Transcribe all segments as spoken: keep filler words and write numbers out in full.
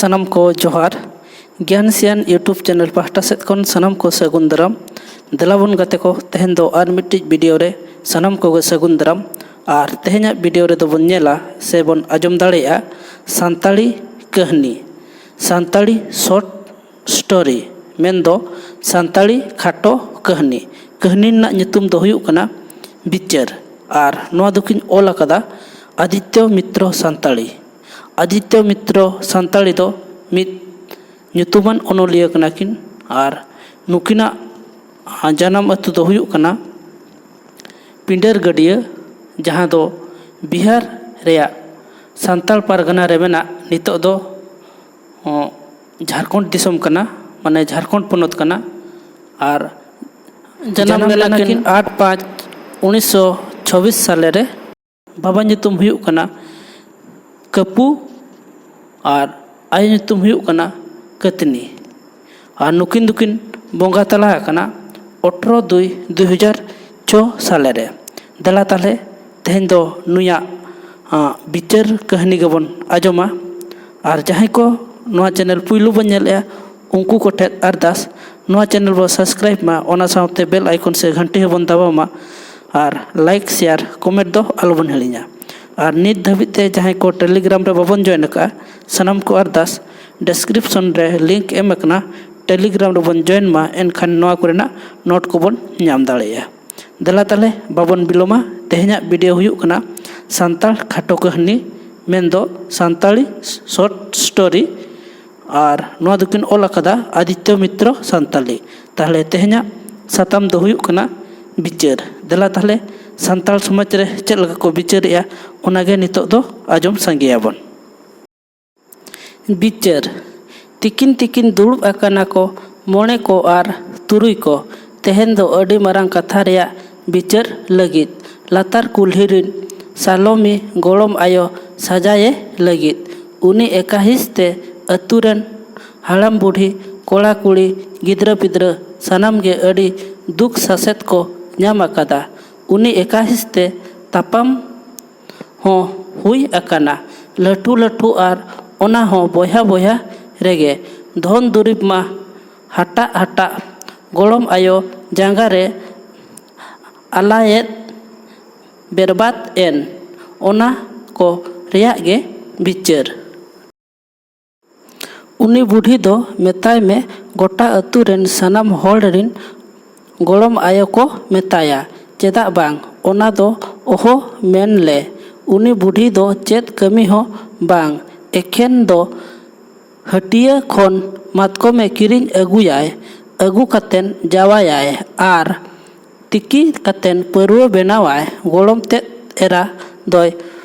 ᱥᱟᱱᱟᱢ ᱠᱚ ᱡᱚᱦᱟᱨ᱾ ᱜᱮᱭᱟᱱ ᱥᱮᱭᱟᱱ YouTube ᱪᱮᱱᱮᱞ ᱯᱟᱦᱴᱟ ᱥᱮᱫ ᱠᱷᱚᱱ ᱥᱟᱱᱟᱢ ᱠᱚ ᱥᱟᱹᱜᱩᱱ ᱫᱟᱨᱟᱢ᱾ ᱫᱮᱞᱟ ᱵᱚᱱ ᱜᱟᱛᱮ ᱠᱚ, ᱛᱮᱦᱮᱧ ᱫᱚ ᱟᱨ ᱢᱤᱫᱴᱤᱡ ᱵᱷᱤᱰᱤᱭᱳ ᱨᱮ ᱥᱟᱱᱟᱢ ᱠᱚᱜᱮ ᱥᱟᱹᱜᱩᱱ ᱫᱟᱨᱟᱢ᱾ ᱟᱨ ᱛᱮᱦᱮᱧᱟᱜ ᱵᱷᱤᱰᱤᱭᱳ ᱨᱮᱫᱚ ᱵᱚᱱ ᱧᱮᱞᱟ ᱥᱮ ᱵᱚᱱ ᱟᱸᱡᱚᱢ ᱫᱟᱲᱮᱭᱟᱜᱼᱟ ᱥᱟᱱᱛᱟᱲᱤ ᱠᱟᱹᱦᱱᱤ, ᱥᱟᱱᱛᱟᱲᱤ ᱥᱚᱨᱴ ᱥᱴᱳᱨᱤ, ᱢᱮᱱᱫᱚ ᱥᱟᱱᱛᱟᱲᱤ ᱠᱷᱟᱴᱚ ᱠᱟᱹᱦᱱᱤ᱾ ᱠᱟᱹᱦᱱᱤ ᱨᱮᱱᱟᱜ ᱧᱩᱛᱩᱢ ᱫᱚ ᱦᱩᱭᱩᱜ ᱠᱟᱱᱟ ᱵᱤᱪᱟᱹᱨ᱾ ᱟᱨ ᱱᱚᱣᱟ ᱫᱚᱠᱤᱱ ᱚᱞ ᱟᱠᱟᱫᱟ ᱟᱫᱤᱛᱭᱚ ᱢᱤᱛᱨᱚ ᱥᱟᱱᱛᱟᱲᱤ᱾ ᱟᱫᱤᱛᱭᱚ ᱢᱤᱛᱨᱚ ᱥᱟᱱᱛᱟᱲᱤ ᱫᱚ ᱢᱤᱫ ᱧᱩᱛᱩᱢᱟᱱ ᱚᱱᱚᱞᱤᱭᱟᱹ ᱠᱟᱱᱟ ᱠᱤᱱ᱾ ᱟᱨ ᱱᱩᱠᱤᱱᱟᱜ ᱡᱟᱱᱟᱢ ᱟᱹᱛᱩ ᱫᱚ ᱦᱩᱭᱩᱜ ᱠᱟᱱᱟ ᱯᱤᱸᱰᱟᱹᱨ ᱜᱟᱹᱰᱭᱟᱹ, ᱡᱟᱦᱟᱸ ᱫᱚ ᱵᱤᱦᱟᱨ ᱨᱮᱭᱟᱜ ᱥᱟᱱᱛᱟᱲ ᱯᱟᱨᱜᱟᱱᱟ ᱨᱮ ᱢᱮᱱᱟᱜ, ᱱᱤᱛᱚᱜ ᱫᱚ ᱚ, ᱡᱷᱟᱲᱠᱷᱚᱸᱰ ᱫᱤᱥᱚᱢ ᱠᱟᱱᱟ, ᱢᱟᱱᱮ ᱡᱷᱟᱲᱠᱷᱚᱸᱰ ᱯᱚᱱᱚᱛ ᱠᱟᱱᱟ᱾ ᱟᱨ ᱡᱟᱱᱟᱢ ᱡᱟᱱᱟᱢ ᱞᱮᱱᱟ ᱞᱮᱱᱟ ᱠᱤᱱ ᱠᱤᱱ ᱟᱴ ᱯᱟᱸᱪ ᱩᱱᱤᱥᱥᱚ ᱪᱷᱚᱵᱵᱤᱥ ᱥᱟᱞᱮ ᱨᱮ᱾ ᱵᱟᱵᱟ ᱧᱩᱛᱩᱢ ᱦᱩᱭᱩᱜ ᱠᱟᱱᱟ ᱠᱟᱹᱯᱩ ᱟᱨ ᱟᱭᱳ ᱧᱩᱛᱩᱢ ᱦᱩᱭᱩᱜ ᱠᱟᱱᱟ ᱠᱟᱹᱛᱱᱤ᱾ ᱟᱨ ᱱᱩᱠᱤᱱ ᱫᱚᱠᱤᱱ ᱵᱚᱸᱜᱟ ᱛᱟᱞᱟ ᱟᱠᱟᱱᱟ ᱟᱴᱷᱨᱚ ᱫᱩᱭ ᱫᱩᱭ ᱦᱟᱡᱟᱨ ᱪᱷᱚ ᱥᱟᱞᱮ ᱨᱮ᱾ ᱫᱮᱞᱟ ᱛᱟᱦᱞᱮ, ᱛᱮᱦᱮᱧ ᱫᱚ ᱱᱩᱭᱟᱜ, ᱟᱸ, ᱵᱤᱪᱟᱹᱨ ᱠᱟᱹᱦᱱᱤ ᱜᱮᱵᱚᱱ ᱟᱸᱡᱚᱢᱟ᱾ ᱟᱨ ᱡᱟᱦᱟᱸᱭ ᱠᱚ ᱱᱚᱣᱟ ᱪᱮᱱᱮᱞ ᱯᱩᱭᱞᱩ ᱵᱚᱱ ᱧᱮᱞᱮᱜᱼᱟ, ᱩᱱᱠᱩ ᱠᱚᱴᱷᱮᱱ ᱟᱨᱫᱟᱥ, ᱱᱚᱣᱟ ᱪᱮᱱᱮᱞ ᱵᱚ ᱥᱟᱵᱥᱠᱨᱟᱭᱤᱵ ᱢᱟ, ᱚᱱᱟ ᱥᱟᱶᱛᱮ ᱵᱮᱞ ᱟᱭᱠᱚᱱ ᱥᱮ ᱜᱷᱟᱱᱴᱤ ᱦᱚᱸᱵᱚᱱ ᱫᱟᱵᱟᱣ ᱢᱟ᱾ ᱟᱨ ᱞᱟᱭᱤᱠ, ᱥᱮᱭᱟᱨ, ᱠᱚᱢᱮᱱᱴ ᱫᱚ ᱟᱞᱚᱵᱚᱱ ᱦᱤᱲᱤᱧᱟ᱾ ᱟᱨ ᱱᱤᱛ ᱫᱷᱟᱹᱵᱤᱡ ᱛᱮ ᱡᱟᱦᱟᱸᱭ ᱠᱚ ᱴᱮᱞᱤᱜᱨᱟᱢ ᱨᱮ ᱵᱟᱵᱚᱱ ᱡᱚᱭᱮᱱ ᱟᱠᱟᱫᱼᱟ, ᱥᱟᱱᱟᱢ ᱠᱚ ᱟᱨᱫᱟᱥ, ᱰᱮᱥᱠᱨᱤᱯᱥᱚᱱ ᱨᱮ ᱞᱤᱝᱠ ᱮᱢ ᱟᱠᱟᱱᱟ, ᱴᱮᱞᱤᱜᱨᱟᱢ ᱨᱮᱵᱚᱱ ᱡᱚᱭᱮᱱ ᱢᱟ, ᱮᱱᱠᱷᱟᱱ ᱱᱚᱣᱟ ᱠᱚᱨᱮᱱᱟᱜ ᱱᱳᱴ ᱠᱚᱵᱚᱱ ᱧᱟᱢ ᱫᱟᱲᱮᱭᱟᱜᱼᱟ᱾ ᱫᱮᱞᱟ ᱛᱟᱦᱞᱮ ᱵᱟᱵᱚᱱ ᱵᱤᱞᱚᱢᱟ, ᱛᱮᱦᱮᱧᱟᱜ ᱵᱷᱤᱰᱤᱭᱳ ᱦᱩᱭᱩᱜ ᱠᱟᱱᱟ ᱥᱟᱱᱛᱟᱲ ᱠᱷᱟᱴᱚ ᱠᱟᱹᱦᱱᱤ, ᱢᱮᱱᱫᱚ ᱥᱟᱱᱛᱟᱲᱤ ᱥᱚᱨᱴ ᱥᱴᱳᱨᱤ᱾ ᱟᱨ ᱱᱚᱣᱟ ᱫᱚᱠᱤᱱ ᱚᱞ ᱟᱠᱟᱫᱟ ᱟᱫᱤᱛᱭᱚ ᱢᱤᱛᱨᱚ ᱥᱟᱱᱛᱟᱲᱤ᱾ ᱛᱟᱦᱞᱮ ᱛᱮᱦᱮᱧᱟᱜ ᱥᱟᱛᱟᱢ ᱫᱚ ᱦᱩᱭᱩᱜ ᱠᱟᱱᱟ ᱵᱤᱪᱟᱹᱨ᱾ ᱫᱮᱞᱟ ᱛᱟᱦᱞᱮ ᱥᱟᱱᱛᱟᱲ ᱥᱚᱢᱟᱡᱽ ᱨᱮ ᱪᱮᱫ ᱞᱮᱠᱟ ᱠᱚ ᱵᱤᱪᱟᱹᱨᱮᱜᱼᱟ, ᱚᱱᱟᱜᱮ ᱱᱤᱛᱚᱜ ᱫᱚ ᱟᱸᱡᱚᱢ ᱥᱟᱸᱜᱮᱭᱟᱵᱚᱱ᱾ ᱵᱤᱪᱟᱹᱨ᱾ ᱛᱤᱠᱤᱱ ᱛᱤᱠᱤᱱ ᱫᱩᱲᱩᱵ ᱟᱠᱟᱱᱟ ᱠᱚ ᱢᱚᱬᱮ ᱠᱚ ᱟᱨ ᱛᱩᱨᱩᱭ ᱠᱚ᱾ ᱛᱮᱦᱮᱧ ᱫᱚ ᱟᱹᱰᱤ ᱢᱟᱨᱟᱝ ᱠᱟᱛᱷᱟ ᱨᱮᱭᱟᱜ ᱵᱤᱪᱟᱹᱨ ᱞᱟᱹᱜᱤᱫ᱾ ᱞᱟᱛᱟᱨ ᱠᱩᱞᱦᱤ ᱨᱤᱱ ᱥᱟᱞᱚᱢᱤ ᱜᱚᱲᱚᱢ ᱟᱭᱳ ᱥᱟᱡᱟᱭᱮ ᱞᱟᱹᱜᱤᱫ᱾ ᱩᱱᱤ ᱮᱠᱟᱦᱤᱥ ᱛᱮ ᱟᱹᱛᱩ ᱨᱮᱱ ᱦᱟᱲᱟᱢ ᱵᱩᱰᱷᱤ, ᱠᱚᱲᱟ ᱠᱩᱲᱤ, ᱜᱤᱫᱽᱨᱟᱹ ᱯᱤᱫᱽᱨᱟᱹ ᱥᱟᱱᱟᱢ ᱜᱮ ᱟᱹᱰᱤ ᱫᱩᱠ ᱥᱟᱥᱮᱛ ᱠᱚ ᱧᱟᱢ ᱟᱠᱟᱫᱟ᱾ ᱩᱱᱤ ᱮᱠᱟᱦᱤᱥ ᱛᱮ ᱛᱟᱯᱟᱢ ᱦᱚᱸ ᱦᱩᱭ ᱟᱠᱟᱱᱟ᱾ ᱞᱟᱹᱴᱷᱩ ᱞᱟᱹᱴᱷᱩ ᱟᱨ ᱚᱱᱟ ᱦᱚᱸ ᱵᱚᱭᱦᱟ ᱵᱚᱭᱦᱟ ᱨᱮᱜᱮ᱾ ᱫᱷᱚᱱ ᱫᱩᱨᱤᱵᱽ ᱢᱟ ᱦᱟᱴᱟᱜ ᱦᱟᱴᱟᱜ ᱜᱚᱲᱚᱢ ᱟᱭᱳ ᱡᱟᱸᱜᱟ ᱨᱮ ᱟᱞᱟᱭᱮᱫ ᱵᱮᱨᱵᱟᱫ ᱮᱱ, ᱚᱱᱟ ᱠᱚ ᱨᱮᱭᱟᱜ ᱜᱮ ᱵᱤᱪᱟᱹᱨ᱾ ᱩᱱᱤ ᱵᱩᱰᱷᱤ ᱫᱚ ᱢᱮᱛᱟᱭ ᱢᱮ, ᱜᱚᱴᱟ ᱟᱹᱛᱩ ᱨᱮᱱ ᱥᱟᱱᱟᱢ ᱦᱚᱲ ᱨᱤᱱ ᱜᱚᱲᱚᱢ ᱟᱭᱳ ᱠᱚ ᱢᱮᱛᱟᱭᱟ᱾ ᱪᱮᱫᱟᱜ ᱵᱟᱝ, ᱚᱱᱟ ᱫᱚ ᱚᱦᱚ ᱢᱮᱱ ᱞᱮ᱾ ᱩᱱᱤ ᱵᱩᱰᱷᱤ ᱫᱚ ᱪᱮᱫ ᱠᱟᱹᱢᱤ ᱦᱚᱸ ᱵᱟᱝ, ᱮᱠᱷᱮᱱ ᱫᱚ ᱦᱟᱹᱴᱤᱭᱟᱹ ᱠᱷᱚᱱ ᱢᱟᱛᱠᱚᱢᱮ ᱠᱤᱨᱤᱧ ᱟᱹᱜᱩᱭᱟᱭ, ᱟᱹᱜᱩ ᱠᱟᱛᱮᱱ ᱡᱟᱶᱟᱭᱟᱭ ᱟᱨ ᱛᱤᱠᱤ ᱠᱟᱛᱮᱱ ᱯᱟᱹᱨᱣᱟᱹ ᱵᱮᱱᱟᱣᱟᱭ᱾ ᱜᱚᱲᱚᱢ ᱛᱮᱫ ᱮᱨᱟ ᱫᱚᱭ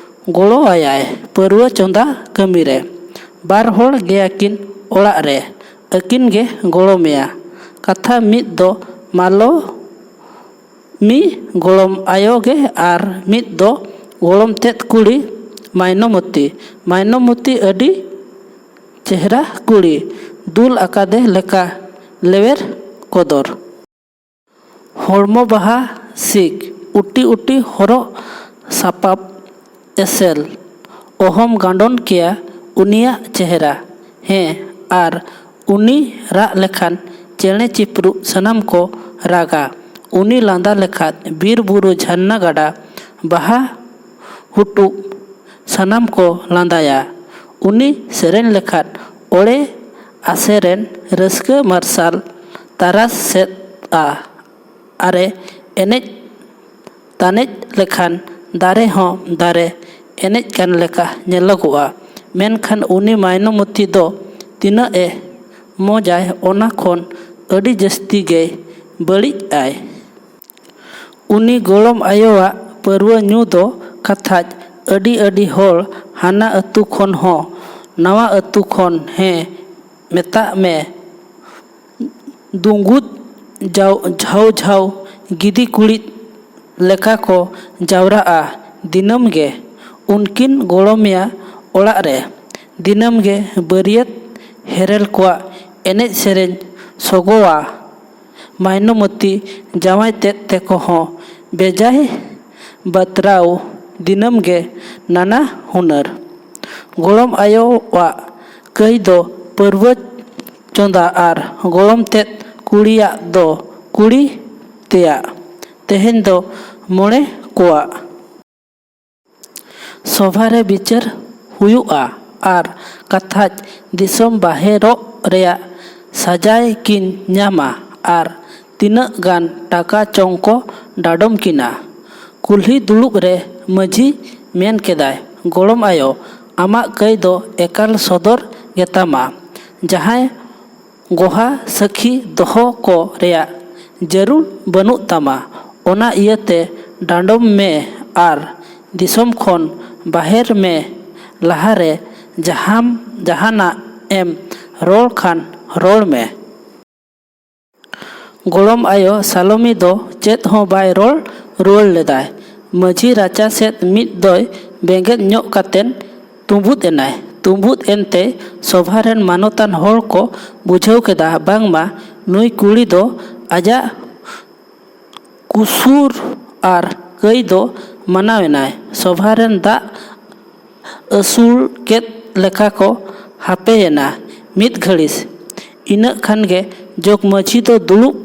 ᱜᱚᱲᱚᱣᱟᱭᱟᱭ ᱯᱟᱹᱨᱣᱟᱹ ᱪᱚᱸᱫᱟ ᱠᱟᱹᱢᱤ ᱨᱮ᱾ ᱵᱟᱨ ᱦᱚᱲ ᱜᱮᱭᱟᱠᱤᱱ ᱚᱲᱟᱜ ᱨᱮ, ᱟᱹᱠᱤᱱ ᱜᱮ ᱜᱚᱲᱚᱢᱮᱭᱟ᱾ ᱠᱟᱛᱷᱟ ᱢᱤᱫ ᱫᱚ ᱢᱟᱞᱚ ᱢᱤ ᱜᱚᱲᱚᱢ ᱟᱭᱳ ᱜᱮ ᱟᱨ ᱢᱤᱫ ᱫᱚ ᱜᱚᱲᱚᱢ ᱛᱮᱫ ᱠᱩᱲᱤ ᱢᱟᱭᱱᱚᱢᱚᱛᱤ᱾ ᱢᱟᱭᱱᱚᱢᱚᱛᱤ ᱟᱹᱰᱤ ᱪᱮᱦᱨᱟ ᱠᱩᱲᱤ, ᱫᱩᱞ ᱟᱠᱟᱫᱮ ᱞᱮᱠᱟ ᱞᱮᱣᱮᱨ ᱠᱚᱫᱚᱨ᱾ ᱦᱚᱲᱢᱚ ᱵᱟᱦᱟ ᱥᱤᱠ, ᱩᱴᱤ ᱩᱴᱤ ᱦᱚᱨᱚᱜ ᱥᱟᱯᱟᱵ ᱮᱥᱮᱞ᱾ ᱚᱦᱚᱢ ᱜᱟᱸᱰᱚᱱ ᱠᱮᱭᱟ ᱩᱱᱤᱭᱟᱜ ᱪᱮᱦᱨᱟ᱾ ᱦᱮᱸ, ᱟᱨ ᱩᱱᱤ ᱨᱟᱜ ᱞᱮᱠᱷᱟᱱ ᱪᱮᱬᱮ ᱪᱤᱯᱨᱩ ᱥᱟᱱᱟᱢ ᱠᱚ ᱨᱟᱜᱟ᱾ ᱩᱱᱤ ᱞᱟᱸᱫᱟ ᱞᱮᱠᱷᱟᱱ ᱵᱤᱨ ᱵᱩᱨᱩ ᱡᱷᱟᱨᱱᱟ ᱜᱟᱰᱟ ᱵᱟᱦᱟ ᱦᱩᱴᱩᱵ ᱥᱟᱱᱟᱢ ᱠᱚ ᱞᱟᱸᱫᱟᱭᱟ᱾ ᱩᱱᱤ ᱥᱮᱨᱮᱧ ᱞᱮᱠᱷᱟᱱ ᱚᱲᱮ ᱟᱥᱮᱨᱮᱱ ᱨᱟᱹᱥᱠᱟᱹ ᱢᱟᱨᱥᱟᱞ ᱛᱟᱨᱟᱥ ᱥᱮᱫᱼᱟ᱾ ᱟᱨᱮ ᱮᱱᱮᱡ ᱛᱟᱱᱮᱡ ᱞᱮᱠᱷᱟᱱ ᱫᱟᱨᱮ ᱦᱚᱸ ᱫᱟᱨᱮ ᱮᱱᱮᱡ ᱠᱟᱱ ᱞᱮᱠᱟ ᱧᱮᱞᱚᱜᱚᱜᱼᱟ᱾ ᱢᱮᱱᱠᱷᱟᱱ ᱩᱱᱤ ᱢᱟᱭᱱᱚᱢᱚᱛᱤ ᱫᱚ ᱛᱤᱱᱟᱹᱜ ᱮ ᱢᱚᱡᱟᱭ, ᱚᱱᱟ ᱠᱷᱚᱱ ᱟᱹᱰᱤ ᱡᱟᱹᱥᱛᱤ ᱜᱮᱭ ᱵᱟᱹᱲᱤᱡ ᱟᱭ᱾ ᱩᱱᱤ ᱜᱚᱲᱚᱢ ᱟᱭᱳᱣᱟᱜ ᱯᱟᱹᱨᱣᱟᱹ ᱧᱩ ᱫᱚ ᱠᱟᱛᱷᱟᱡ ᱟᱹᱰᱤ ᱟᱹᱰᱤ ᱦᱚᱲ ᱦᱟᱱᱟ ᱟᱹᱛᱩ ᱠᱷᱚᱱ ᱦᱚᱸ ᱱᱟᱣᱟ ᱟᱹᱛᱩ ᱠᱷᱚᱱ, ᱦᱮᱸ, ᱢᱮᱛᱟᱜ ᱢᱮ, ᱫᱩᱸᱜᱩᱫ ᱡᱟᱣ ᱡᱷᱟᱣ ᱡᱷᱟᱣ ᱜᱤᱫᱤ ᱠᱩᱲᱤᱫ ᱞᱮᱠᱟ ᱠᱚ ᱡᱟᱣᱨᱟᱜᱼᱟ ᱫᱤᱱᱟᱹᱢ ᱜᱮ ᱩᱱᱠᱤᱱ ᱜᱚᱲᱚᱢᱮᱭᱟ ᱚᱲᱟᱜ ᱨᱮ᱾ ᱫᱤᱱᱟᱹᱢ ᱜᱮ ᱵᱟᱹᱨᱭᱟᱹᱛ ᱦᱮᱨᱮᱞ ᱠᱚᱣᱟᱜ ᱮᱱᱮᱡ ᱥᱮᱨᱮᱧ ᱥᱚᱜᱚᱣᱟ᱾ ᱢᱟᱭᱱᱚᱢᱚᱛᱤ ᱡᱟᱶᱟᱭ ᱛᱮᱫ ᱛᱮᱠᱚ ᱦᱚᱸ ᱵᱮᱡᱟᱭ ᱵᱟᱛᱨᱟᱣ ᱫᱤᱱᱟᱹᱢ ᱜᱮ ᱱᱟᱱᱟ ᱦᱩᱱᱟᱹᱨ᱾ ᱜᱚᱲᱚᱢ ᱟᱭᱳᱣᱟᱜ ᱠᱟᱹᱭ ᱫᱚ ᱯᱟᱹᱨᱣᱟᱹ ᱪᱚᱸᱫᱟ ᱟᱨ ᱜᱚᱲᱚᱢ ᱛᱮᱫ ᱠᱩᱲᱤᱭᱟᱜ ᱫᱚ ᱠᱩᱲᱤ ᱛᱮᱭᱟᱜ᱾ ᱛᱮᱦᱮᱧ ᱫᱚ ᱢᱚᱬᱮ ᱠᱚᱣᱟᱜ ᱥᱚᱵᱷᱟ ᱨᱮ ᱵᱤᱪᱟᱹᱨ ᱦᱩᱭᱩᱜᱼᱟ ᱟᱨ ᱠᱟᱛᱷᱟᱡ ᱫᱤᱥᱚᱢ ᱵᱟᱦᱮᱨᱚᱜ ᱨᱮᱭᱟᱜ ᱥᱟᱡᱟᱭ ᱠᱤᱱ ᱧᱟᱢᱟ ᱟᱨ ᱛᱤᱱᱟᱹᱜ ᱜᱟᱱ ᱴᱟᱠᱟ ᱪᱚᱝ ᱠᱚ ᱰᱟᱰᱚᱢ ᱠᱤᱱᱟ᱾ ᱠᱩᱞᱦᱤ ᱫᱩᱲᱩᱵ ᱨᱮ ᱢᱟᱹᱡᱷᱤ ᱢᱮᱱ ᱠᱮᱫᱟᱭ, "ᱜᱚᱲᱚᱢ ᱟᱭᱳ, ᱟᱢᱟᱜ ᱠᱟᱹᱭ ᱫᱚ ᱮᱠᱟᱞ ᱥᱚᱫᱚᱨ ᱜᱮᱛᱟᱢᱟ᱾ ᱡᱟᱦᱟᱸᱭ ᱜᱚᱦᱟ ᱥᱟᱹᱠᱷᱤ ᱫᱚᱦᱚ ᱠᱚ ᱨᱮᱭᱟᱜ ᱡᱟᱹᱨᱩᱲ ᱵᱟᱹᱱᱩᱜ ᱛᱟᱢᱟ᱾ ᱚᱱᱟ ᱤᱭᱟᱹᱛᱮ ᱰᱟᱸᱰᱚᱢ ᱢᱮ ᱟᱨ ᱫᱤᱥᱚᱢ ᱠᱷᱚᱱ ᱵᱟᱦᱮᱨ ᱢᱮ᱾ ᱞᱟᱦᱟᱨᱮ ᱡᱟᱦᱟᱸᱢ, ᱡᱟᱦᱟᱱᱟᱜ ᱮᱢ ᱨᱚᱲ ᱠᱷᱟᱱ ᱨᱚᱲ ᱢᱮ᱾" ᱜᱚᱲᱚᱢ ᱟᱭᱳ ᱥᱟᱞᱚᱢᱤ ᱫᱚ ᱪᱮᱫ ᱦᱚᱸ ᱵᱟᱭ ᱨᱚᱲ ᱨᱩᱣᱟᱹᱲ ᱞᱮᱫᱟᱭ᱾ ᱢᱟᱹᱡᱷᱤ ᱨᱟᱪᱟ ᱥᱮᱫ ᱢᱤᱫ ᱫᱚᱭ ᱵᱮᱸᱜᱮᱫ ᱧᱚᱜ ᱠᱟᱛᱮᱱ ᱛᱩᱸᱵᱩᱫ ᱮᱱᱟᱭ᱾ ᱛᱩᱸᱵᱩᱫ ᱮᱱᱛᱮ ᱥᱚᱵᱷᱟ ᱨᱮᱱ ᱢᱟᱱᱚᱛᱟᱱ ᱦᱚᱲ ᱠᱚ ᱵᱩᱡᱷᱟᱹᱣ ᱠᱮᱫᱟ, ᱵᱟᱝᱢᱟ ᱱᱩᱭ ᱠᱩᱲᱤ ᱫᱚ ᱟᱡᱟᱜ ᱠᱩᱥᱩᱨ ᱟᱨ ᱠᱟᱹᱭ ᱫᱚ ᱢᱟᱱᱟᱣ ᱮᱱᱟᱭ᱾ ᱥᱚᱵᱷᱟ ᱨᱮᱱ ᱫᱟᱜ ᱟᱹᱥᱩᱲ ᱠᱮᱫ ᱞᱮᱠᱟ ᱠᱚ ᱦᱟᱯᱮᱭᱮᱱᱟ ᱢᱤᱫ ᱜᱷᱟᱹᱲᱤᱥ᱾ ᱤᱱᱟᱹᱜ ᱠᱷᱟᱱ ᱜᱮ ᱡᱚᱜᱽ ᱢᱟᱹᱡᱷᱤ ᱫᱚ ᱫᱩᱲᱩᱵ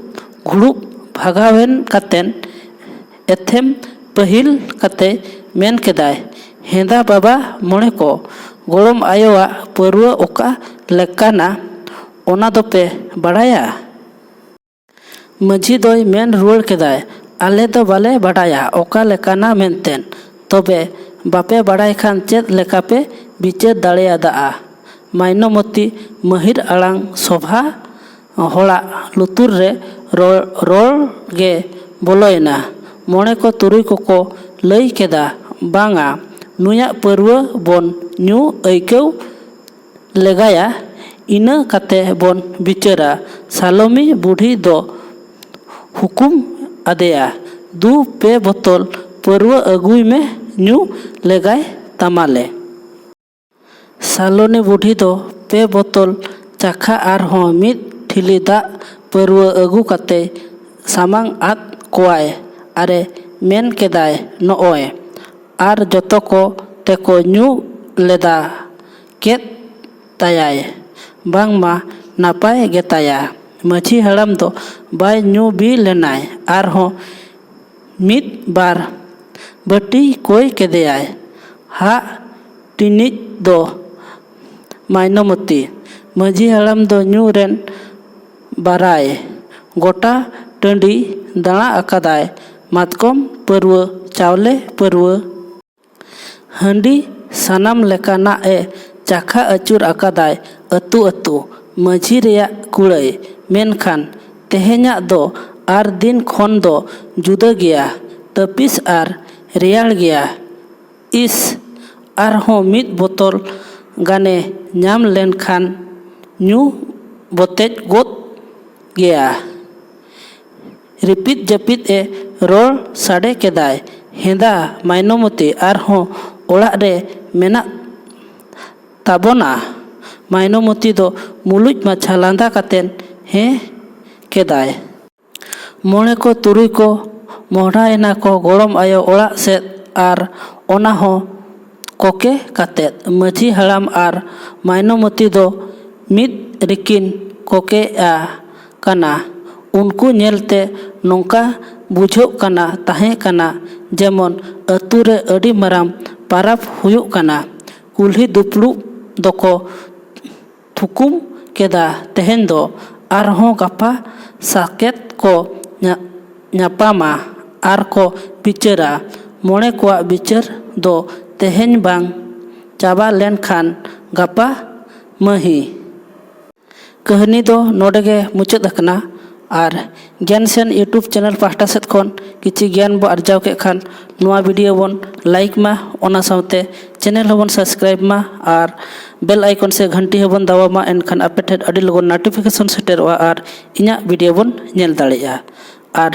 ᱜᱷᱩᱲᱩᱵ ᱵᱷᱟᱜᱟᱣᱮᱱ ᱠᱟᱛᱮᱱ ᱮᱛᱷᱮᱢ ᱯᱟᱹᱦᱤᱞ ᱠᱟᱛᱮ ᱢᱮᱱ ᱠᱮᱫᱟᱭ, "ᱦᱮᱸᱫᱟ ᱵᱟᱵᱟ ᱢᱚᱬᱮ ᱠᱚ, ᱜᱚᱲᱚᱢ ᱟᱭᱳᱣᱟᱜ ᱯᱟᱹᱨᱣᱟᱹ ᱚᱠᱟ ᱞᱮᱠᱟᱱᱟ, ᱚᱱᱟ ᱫᱚᱯᱮ ᱵᱟᱲᱟᱭᱟ?" ᱢᱟᱹᱡᱷᱤ ᱫᱚᱭ ᱢᱮᱱ ᱨᱩᱣᱟᱹᱲ ᱠᱮᱫᱟᱭ, "ᱟᱞᱮ ᱫᱚ ᱵᱟᱞᱮ ᱵᱟᱰᱟᱭᱟ ᱚᱠᱟ ᱞᱮᱠᱟᱱᱟ ᱢᱮᱱᱛᱮ᱾ ᱛᱚᱵᱮ ᱵᱟᱯᱮ ᱵᱟᱲᱟᱭ ᱠᱷᱟᱱ ᱪᱮᱫ ᱞᱮᱠᱟᱯᱮ ᱵᱤᱪᱟᱹᱨ ᱫᱟᱲᱮᱭᱟᱫᱟᱜᱼᱟ?" ᱢᱟᱭᱱᱚᱢᱚᱛᱤ ᱢᱟᱹᱦᱤᱨ ᱟᱲᱟᱝ ᱥᱚᱵᱷᱟ ᱦᱚᱲᱟᱜ ᱞᱩᱛᱩᱨ ᱨᱮ ᱨᱚᱲ, ᱨᱚᱲ ᱜᱮ ᱵᱚᱞᱚᱭᱮᱱᱟ᱾ ᱢᱚᱬᱮ ᱠᱚ ᱛᱩᱨᱩᱭ ᱠᱚᱠᱚ ᱞᱟᱹᱭ ᱠᱮᱫᱟ, "ᱵᱟᱝᱟ, ᱱᱩᱭᱟᱜ ᱯᱟᱹᱨᱣᱟᱹ ᱵᱚᱱ ᱧᱩ ᱟᱹᱭᱠᱟᱹᱣ ᱞᱮᱜᱟᱭᱟ, ᱤᱱᱟᱹ ᱠᱟᱛᱮ ᱵᱚᱱ ᱵᱤᱪᱟᱹᱨᱟ᱾" ᱥᱟᱞᱚᱢᱤ ᱵᱩᱰᱷᱤ ᱫᱚ ᱦᱩᱠᱩᱢ ᱟᱫᱮᱭᱟ, "ᱫᱩ ᱯᱮ ᱵᱚᱛᱚᱞ ᱯᱟᱹᱨᱣᱟᱹ ᱟᱹᱜᱩᱭ ᱢᱮ, ᱧᱩ ᱞᱮᱜᱟᱭ ᱛᱟᱢᱟᱞᱮ᱾" ᱥᱟᱞᱚᱱᱤ ᱵᱩᱰᱷᱤ ᱫᱚ ᱯᱮ ᱵᱚᱛᱚᱞ ᱪᱟᱠᱷᱟ ᱟᱨᱦᱚᱸ ᱢᱤᱫ ᱴᱷᱤᱞᱤ ᱫᱟᱜ ᱯᱟᱹᱨᱣᱟᱹ ᱟᱹᱜᱩ ᱠᱟᱛᱮ ᱥᱟᱢᱟᱝ ᱟᱫ ᱠᱚᱣᱟᱭ ᱟᱨᱮ ᱢᱮᱱ ᱠᱮᱫᱟᱭ, "ᱱᱚᱜᱼᱚᱭ᱾" ᱟᱨ ᱡᱚᱛᱚ ᱠᱚ ᱛᱮᱠᱚ ᱧᱩ ᱞᱮᱫᱟ᱾ ᱠᱮᱫ ᱛᱟᱭᱟᱭ, ᱵᱟᱝᱢᱟ ᱱᱟᱯᱟᱭ ᱜᱮᱛᱟᱭᱟ᱾ ᱢᱟᱹᱡᱷᱤ ᱦᱟᱲᱟᱢ ᱫᱚ ᱵᱟᱭ ᱧᱩ ᱵᱤ ᱞᱮᱱᱟᱭ, ᱟᱨᱦᱚᱸ ᱢᱤᱫ ᱵᱟᱨ ᱵᱟᱹᱴᱤ ᱠᱚᱭ ᱠᱮᱫᱮᱭᱟᱭ᱾ ᱦᱟᱜ ᱴᱤᱱᱤᱡ ᱫᱚ ᱢᱟᱭᱱᱚᱢᱚᱛᱤ, ᱢᱟᱹᱡᱷᱤ ᱦᱟᱲᱟᱢ ᱫᱚ ᱧᱩ ᱨᱮᱱ ᱵᱟᱨᱟᱭ ᱜᱚᱴᱟ ᱴᱟᱺᱰᱤ ᱫᱟᱬᱟ ᱟᱠᱟᱫᱟᱭ, ᱢᱟᱛᱠᱚᱢ ᱯᱟᱹᱨᱣᱟᱹ, ᱪᱟᱣᱞᱮ ᱯᱟᱹᱨᱣᱟᱹ, ᱦᱟᱺᱰᱤ ᱥᱟᱱᱟᱢ ᱞᱮᱠᱟᱱᱟᱜ ᱮ ᱪᱟᱠᱷᱟ ᱟᱹᱪᱩᱨ ᱟᱠᱟᱫᱟᱭ ᱟᱹᱛᱩ ᱟᱹᱛᱩ ᱢᱟᱹᱡᱷᱤ ᱨᱮᱭᱟᱜ ᱠᱩᱲᱟᱹᱭ᱾ ᱢᱮᱱᱠᱷᱟᱱ ᱛᱮᱦᱮᱧᱟᱜ ᱫᱚ ᱟᱨ ᱫᱤᱱ ᱠᱷᱚᱱ ᱫᱚ ᱡᱩᱫᱟᱹ ᱜᱮᱭᱟ, ᱛᱟᱹᱯᱤᱥ ᱟᱨ ᱨᱮᱭᱟᱲ ᱜᱮᱭᱟ᱾ ᱤᱥ, ᱟᱨᱦᱚᱸ ᱢᱤᱫ ᱵᱳᱛᱚᱞ ᱜᱟᱱᱮ ᱧᱟᱢ ᱞᱮᱱᱠᱷᱟᱱ ᱧᱩ ᱵᱚᱛᱮᱡ ᱜᱚᱫ ᱜᱮᱭᱟ᱾ ᱨᱤᱯᱤᱫ ᱡᱟᱹᱯᱤᱫ ᱮ ᱨᱚᱲ ᱥᱟᱰᱮ ᱠᱮᱫᱟᱭ, ᱦᱮᱸᱫᱟ ᱢᱟᱭᱱᱚᱢᱚᱛᱤ ᱟᱨᱦᱚᱸ ᱚᱲᱟᱜ ᱨᱮ ᱢᱮᱱᱟᱜ ᱛᱟᱵᱚᱱᱟ? ᱢᱟᱭᱱᱚᱢᱚᱛᱤ ᱫᱚ ᱢᱩᱞᱩᱡ ᱢᱟᱪᱷᱟ ᱞᱟᱸᱫᱟ ᱠᱟᱛᱮ ᱦᱮᱸ ᱠᱮᱫᱟᱭ᱾ ᱢᱚᱬᱮ ᱠᱚ ᱛᱩᱨᱩᱭ ᱠᱚ ᱢᱚᱦᱰᱟᱭᱮᱱᱟ ᱠᱚ ᱜᱚᱲᱚᱢ ᱟᱭᱳ ᱚᱲᱟᱜ ᱥᱮᱫ, ᱟᱨ ᱚᱱᱟ ᱦᱚᱸ ᱠᱚᱠᱮ ᱠᱟᱛᱮᱫ᱾ ᱢᱟᱹᱡᱷᱤ ᱦᱟᱲᱟᱢ ᱟᱨ ᱢᱟᱭᱱᱚᱢᱚᱛᱤ ᱫᱚ ᱢᱤᱫ ᱨᱮᱠᱤᱱ ᱠᱚᱠᱮᱜᱼᱟ ᱠᱟᱱᱟ᱾ ᱩᱱᱠᱩ ᱧᱮᱞᱛᱮ ᱱᱚᱝᱠᱟ ᱵᱩᱡᱷᱟᱹᱜ ᱠᱟᱱᱟ ᱛᱟᱦᱮᱸ ᱠᱟᱱᱟ, ᱡᱮᱢᱚᱱ ᱟᱹᱛᱩ ᱨᱮ ᱟᱹᱰᱤ ᱢᱟᱨᱟᱝ ᱯᱟᱨᱟᱵᱽ ᱦᱩᱭᱩᱜ ᱠᱟᱱᱟ᱾ ᱠᱩᱞᱦᱤ ᱫᱩᱯᱲᱩᱵ ᱫᱚᱠᱚ ᱛᱷᱩᱠᱩᱢ ᱠᱮᱫᱟ, ᱛᱮᱦᱮᱧ ᱫᱚ ᱟᱨᱦᱚᱸ ᱜᱟᱯᱟ ᱥᱟᱠᱮᱛ ᱠᱚ ᱧᱟ-, ᱧᱟᱯᱟᱢᱟ ᱟᱨ ᱠᱚ ᱵᱤᱪᱟᱹᱨᱟ᱾ ᱢᱚᱬᱮ ᱠᱚᱣᱟᱜ ᱵᱤᱪᱟᱹᱨ ᱫᱚ ᱛᱮᱦᱮᱧ ᱵᱟᱝ ᱪᱟᱵᱟ ᱞᱮᱱᱠᱷᱟᱱ ᱜᱟᱯᱟ ᱢᱟᱹᱦᱤ᱾ ᱠᱟᱹᱦᱱᱤ ᱫᱚ ᱱᱚᱰᱮ ᱜᱮ ᱢᱩᱪᱟᱹᱫ ᱟᱠᱟᱱᱟ᱾ ᱟᱨ ᱜᱮᱱ ᱥᱮᱱ YouTube ᱪᱮᱱᱮᱞ ᱯᱟᱦᱴᱟ ᱥᱮᱫ ᱠᱷᱚᱱ ᱠᱤᱪᱷᱤ ᱜᱮᱱ ᱵᱚ ᱟᱨᱡᱟᱣ ᱠᱮᱫ ᱠᱷᱟᱱ, ᱱᱚᱣᱟ ᱵᱷᱤᱰᱤᱭᱳ ᱵᱚᱱ ᱞᱟᱭᱤᱠ ᱢᱟ, ᱚᱱᱟ ᱥᱟᱶᱛᱮ ᱪᱮᱱᱮᱞ ᱦᱚᱸᱵᱚᱱ ᱥᱟᱵᱥᱠᱨᱟᱭᱤᱵ ᱢᱟ ᱟᱨ ᱵᱮᱞ ᱟᱭᱠᱚᱱ ᱥᱮ ᱜᱷᱟᱱᱴᱤ ᱦᱚᱸᱵᱚᱱ ᱫᱟᱵᱟᱣ ᱢᱟ, ᱮᱱᱠᱷᱟᱱ ᱟᱯᱮ ᱴᱷᱮᱱ ᱟᱹᱰᱤ ᱞᱚᱜᱚᱱ ᱱᱳᱴᱤᱯᱷᱤᱠᱮᱥᱚᱱ ᱥᱮᱴᱮᱨᱚᱜᱼᱟ ᱟᱨ ᱤᱧᱟᱹᱜ ᱵᱷᱤᱰᱤᱭᱳ ᱵᱚᱱ ᱧᱮᱞ ᱫᱟᱲᱮᱭᱟᱜᱼᱟ᱾ ᱟᱨ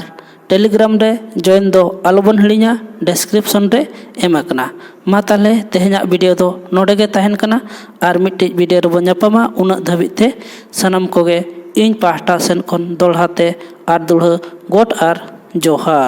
ᱴᱮᱞᱤᱜᱨᱟᱢ ᱨᱮ ᱡᱚᱭᱮᱱ ᱫᱚ ᱟᱞᱚᱵᱚᱱ ᱦᱤᱲᱤᱧᱟ, ᱰᱮᱥᱠᱨᱤᱯᱥᱚᱱ ᱨᱮ ᱮᱢ ᱟᱠᱟᱱᱟ᱾ ᱢᱟ ᱛᱟᱦᱞᱮ ᱛᱮᱦᱮᱧᱟᱜ ᱵᱷᱤᱰᱤᱭᱳ ᱫᱚ ᱱᱚᱰᱮ ᱜᱮ ᱛᱟᱦᱮᱱ ᱠᱟᱱᱟ, ᱟᱨ ᱢᱤᱫᱴᱤᱡ ᱵᱷᱤᱰᱤᱭᱳ ᱨᱮᱵᱚᱱ ᱧᱟᱯᱟᱢᱟ᱾ ᱩᱱᱟᱹᱜ ᱫᱷᱟᱹᱵᱤᱡ ᱛᱮ ᱥᱟᱱᱟᱢ ᱠᱚᱜᱮ ᱤᱧ ᱯᱟᱦᱴᱟ ᱥᱮᱱ ᱠᱷᱚᱱ ᱫᱚᱦᱲᱟ ᱛᱮ ᱟᱨ ᱫᱩᱲᱦᱟᱹ ᱜᱚᱰ ᱟᱨ ᱡᱚᱦᱟᱨ᱾